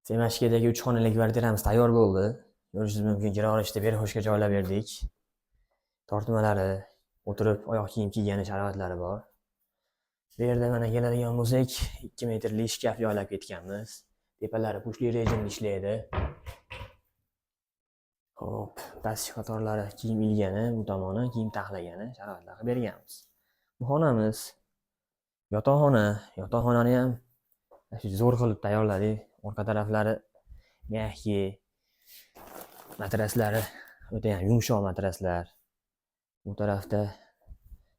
Semashkadagi 3 xonali kvartiramiz tayyor bo'ldi. Ko'rishingiz mumkin, kira olishda berxoshga joylab berdik. Tortmalari, o'tirib oyoq kiyim kiygani sharoitlari bor. Bu yerda mana keladigan bo'lsak, 2 metrli shkaf joylab ketganmiz. Tepalari pushli rejimda ishlaydi. Xo'p, pastki qatorlari kiyim ilgani, bu tomoni kiyim taxlagani sharoitlar qilib berganmiz. Bu xonamiz yotoqxona, yotoqxonani ham shu zo'r qilib tayyorladik. Orqa taraflari mягкий, matraslari o'ta ham yumshoq matraslar. Bu tarafda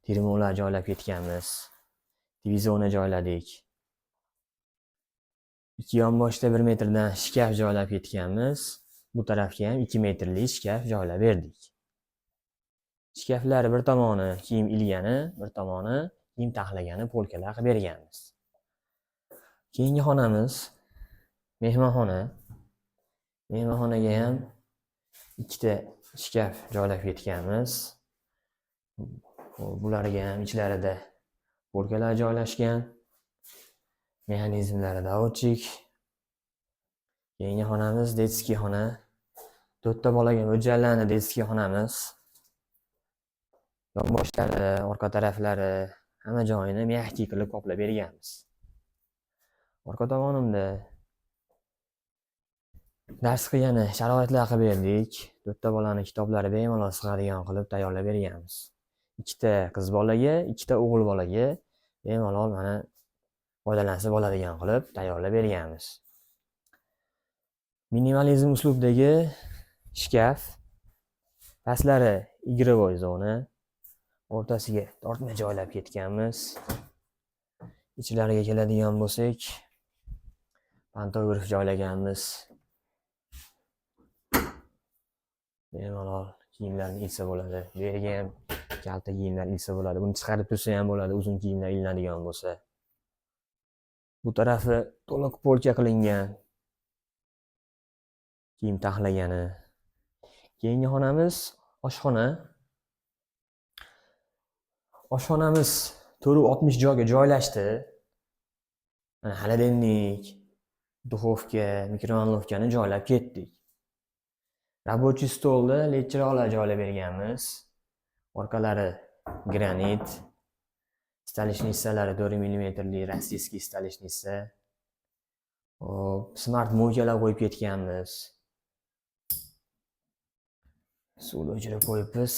termolar joylab ketganmiz. Televizorni joyladik. Ikki yonboshda 1 metrdan shkaf joylab ketganmiz. Bu tarafga ham 2 metrli shkaf joylab berdik. Shkaflari bir tomoni kiyim ilgani, bir tomoni kiyim taxlagani polkalar qilib berganmiz. Keyingi xonamiz mehmonxona. Mehmonxonaga ham ikkita shkaf joylab ketganmiz. Bularga ham ichlarida polkalar joylashgan. Mexanizmlari доводчик. Keyingi xonamiz детский xona. 4 ta bolaga mo'ljallandi детский xonamiz. Yonboshlari, orqa taraflari, hamma joyini mягкий qilib qoplab berganmiz. Orqa tomonimda dars qilgani sharoitlar qilib berdik. 4 ta bolani kitoblari bemalol sig'adigan qilib tayyorlab berganmiz. 2 ta qiz bolaga, 2 ta o'g'il bolaga bemalol mana foydalansa bo'ladigan qilib tayyorlab berganmiz. Minimalizm uslubdagi shkaf, pastlari игровой zona, o'rtasiga tortma joylab ketganmiz. Ichlariga keladigan bo'lsak, pantograf joylaganmiz. Bemalol kiyimlarni ilsa bo'ladi. Bu yerga ham kalta kiyimlar ilsa bo'ladi. Buni chiqarib tursa ham bo'ladi, uzun kiyimlar ilinadigan bo'lsa. Bu tarafi to'liq polka qilingan. Kiyim taxlagani. Keyingi xonamiz oshxona. Oshxonamiz 460 joyga joylashdi. Mana холодильник, duxovka, mikrovolnovkani joylab ketdik. Рабочий stolda led chiroqlar joylab berganmiz. Orqalari granit, столешница lari 4 millimetrli российский столешница. Hop, smart мойка lar qo'yib ketganmiz. Suvni o'chirib qo'yibmiz.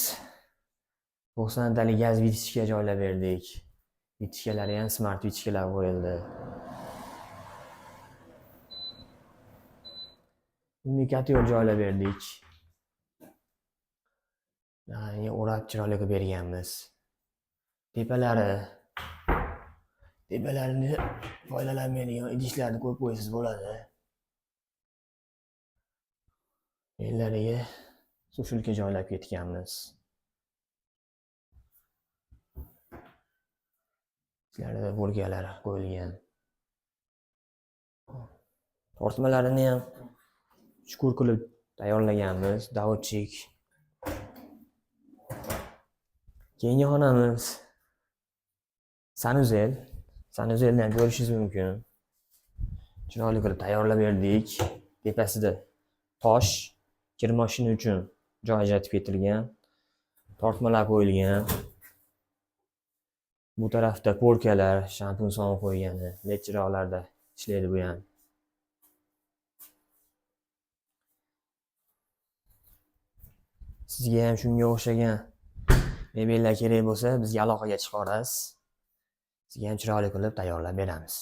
90 talik gaz вытяжка joylab berdik. Вытяжка lari ham smart вытяжка lar qo'yildi. Yo'l joylab berdik. Ya'ni o'rab chiroyli qilib berganmiz. Tepalarini foydalanmaydigan idishlarni qo'yib qo'ysangiz bo'ladi. Yerlariga sushilka joylab ketganmiz. Ichlarida polkalar qo'yilgan. Tortmalarini ham chuqur qilib tayyorlaganmiz, доводчик. Keyingi xonamiz sanuzel. Sanuzelni ham ko'rishingiz mumkin. Chiroyli qilib tayyorlab berdik. Tepasida tosh, kir mashina uchun joy ajratib ketilgan. Tortmalar qo'yilgan. Bu tarafda polkalar, shampun sovun qo'ygani, led chiroqlarda ishlaydi bu ham. Sizga ham shunga o'xshagan mebellar kerak bo'lsa, bizga aloqaga chiqa olasiz. Sizga ham chiroyli qilib tayyorlab beramiz.